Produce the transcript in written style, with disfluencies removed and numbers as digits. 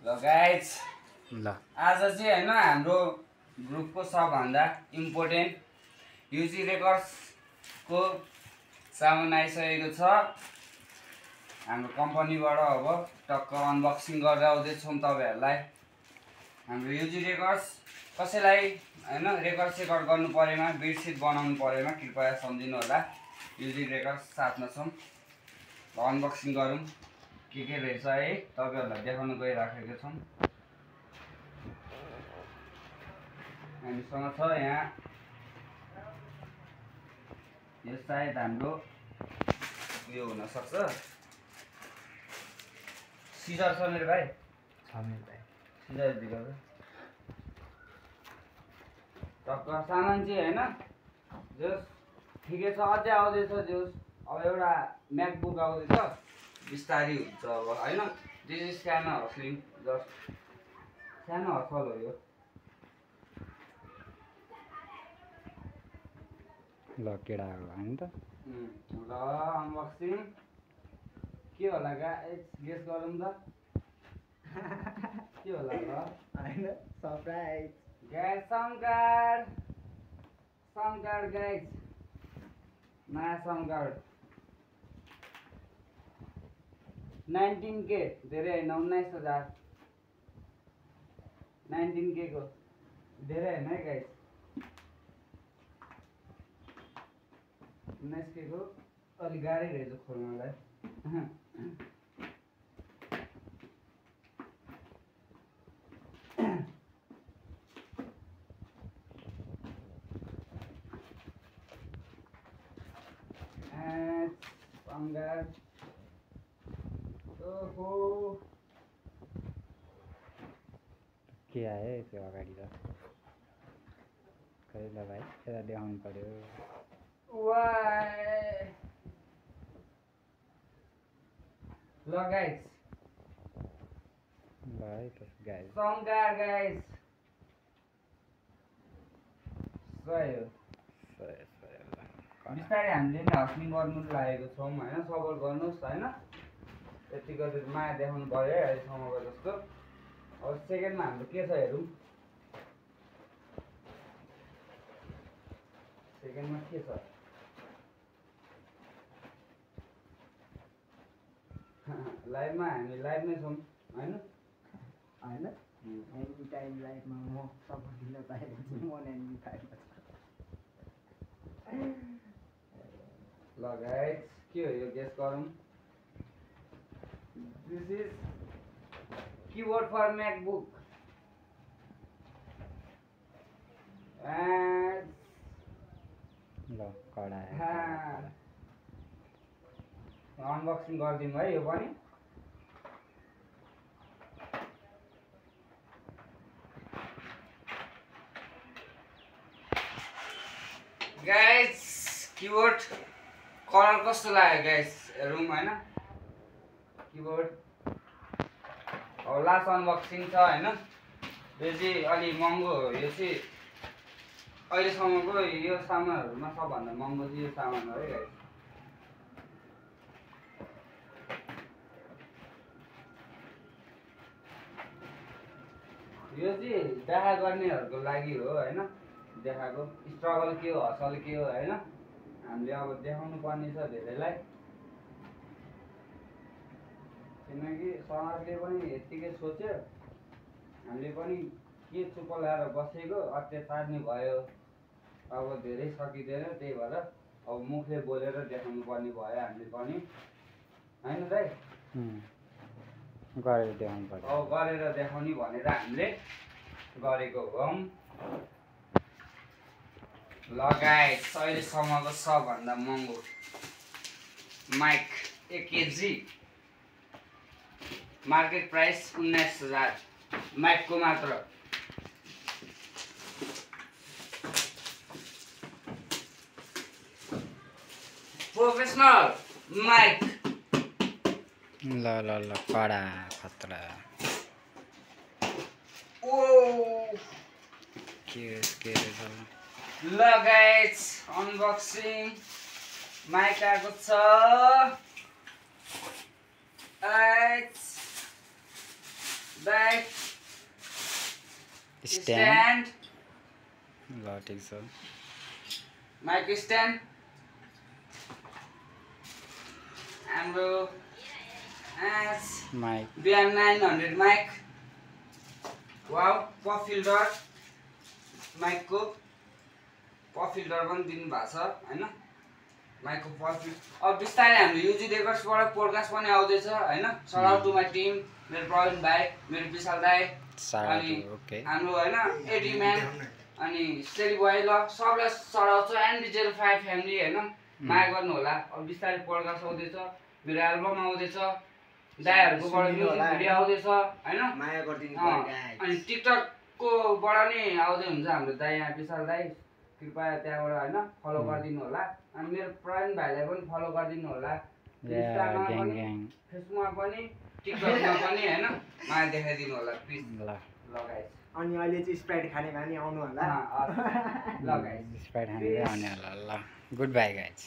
ल गाइज ल आज चाहिँ हैन हाम्रो ग्रुपको सबभन्दा इम्पोर्टेन्ट युजी रेकर्ड्सको सामान आइसकेको छ। हाम्रो कम्पनीबाट अब टक्क अनबक्सिङ गरेर आउँदैछौँ तपाईहरुलाई। हाम्रो युजी रेकर्ड्स कसैलाई हैन रेकर्ड गर्नु परेमा बेडसिट बनाउनु परेमा कृपया सम्झिनु होला। युजी रेकर्ड्स साथमा छौँ। अनबक्सिङ गरौँ के रहेछ है तपाईहरुलाई देखाउन गइराखेका छौँ। हामीसँग छ यहाँ यो सायद हाम्रो यो हुन सक्छ सिजर छ मेरो भाइ सिजर दिएको टक्क सामान चाहिँ हैन जस ठिकै छ अझै आउँदैछ जस अब एउटा म्याकबुक आउँदैछ बिस्तारी हुन्छ अब हैन दिस इज सानो हस्लिङ जस्ट सानो हसल हो यो। ल केडा हैन त ल अनबक्सिङ के होला गाइस गेस गरौँ त के होला ल हैन surprise guys sound card guys नयाँ साउन्ड कार्ड 19K धेरै हैन 19,000 19K को धेरै हैन है गाइस 19K को अलि गाह्रै रहेछ खोल्नलाई। साउन्ड ओहो के आयो त्यो अगाडि त खै ल भाइ यता देखाउनु पर्यो। वाइ ल गाइस ल है त गाइस साउन्ड कार्ड गाइस सही हो बिस्तारै हामीले नि हस्लिङ गर्नु लागेको छौँ हैन सपोर्ट गर्नुहोस् हैन यति गरेर माया देखाउनु पर्यो है अहिलेसम्मको जस्तो। अब सेकेन्डमा हाम्रो के छ हेरौँ सेकेन्डमा के छ लाइभमा हामी लाइभमै छौँ हैन हैन एनी टाइम लाइफमा म सपोर्ट दिन पाएको छु म एनी टाइममा ल गाइस के हो यो गेस गरौँ। This is keyboard for MacBook and ल कडा अनबक्सिङ गरिदिउँ है यो पनि। गाइस कीबोर्ड कलर कस्तो लाग्यो गाइस हेरौँ हैन कीबोर्ड अब लास्ट अनबक्सिङ छ हैन यो चाहिँ अलि महँगो हो यो चाहिँ अहिलेसम्मको यो सामानहरूमा सबभन्दा महँगो चाहिँ यो सामान हो है गाइस। यो चाहिँ देखा गर्नेहरूको लागि हो हैन देखाएको स्ट्रगल के हो हसल के हो हैन हामीले अब देखाउनु पर्ने छ धेरैलाई किनकि समाजले पनि यत्तिकै सोच्यो हामीले पनि के चुप लगाएर बसेको अत्याचार नै भयो अब धेरै सकिँदैन त्यही भएर अब मुखले बोलेर देखाउनु पर्ने भयो हामीले पनि हैन दाइ गरेर देखाउनु पर्यो। अब गरेर देखाउने भनेर हामीले गरेको हो। ल गाइस अहिलेसम्मको सबभन्दा महँगो माइक 1 केजी मार्केट प्राइस 19,000 माइकको मात्र। प्रोफेसनल माइक ल कडा खतरा ओ के रहेछ ल गाइस अनबक्सिङ माइक आएको छ ब्याग स्ट्यान्ड स्ट्यान्ड ल ठिक छ माइक स्ट्यान्ड हाम्रो mic BM 900 mic wow pop filter माइकको पप फिल्टर पनि दिनुभएको छ होइन माइकको पप फिल्टर अब बिस्तारै हाम्रो युजी रेकर्ड्सबाट पोडकास्ट पनि आउँदैछ होइन सट आउट टु माई टिम मेरो प्रवीण भाइ मेरो विशाल दाई अनि ओके हाम्रो होइन एडी म्यान अनि स्टेरी बोय ल सबलाई सट आउट छ ND05 फ्यामिली होइन माया गर्नु होला अब बिस्तारै पोडकास्ट आउँदैछ मेरो एल्बम आउँदैछ दाइहरुकोबाट म्युजिक भिडियो आउँदैछ हैन माया गरिदिनु अनि टिकटककोबाट नि आउँदै हुन्छ हाम्रो दाइ यहाँ विशाल दाइ कृपया त्यहाँबाट हैन फलो गरिदिनु होला अनि मेरो प्रवीण भाइलाई पनि फलो गरिदिनु होला इन्स्टामा पनि फेसबुकमा पनि टिकटकमा पनि हैन माया देखाइदिनु होला प्लिज ल गाइस अनि अहिले चाहिँ स्प्राइट खाने भानी आउनु होला ल गाइस स्प्राइट खाने आउने होला ल गुड बाई गाइज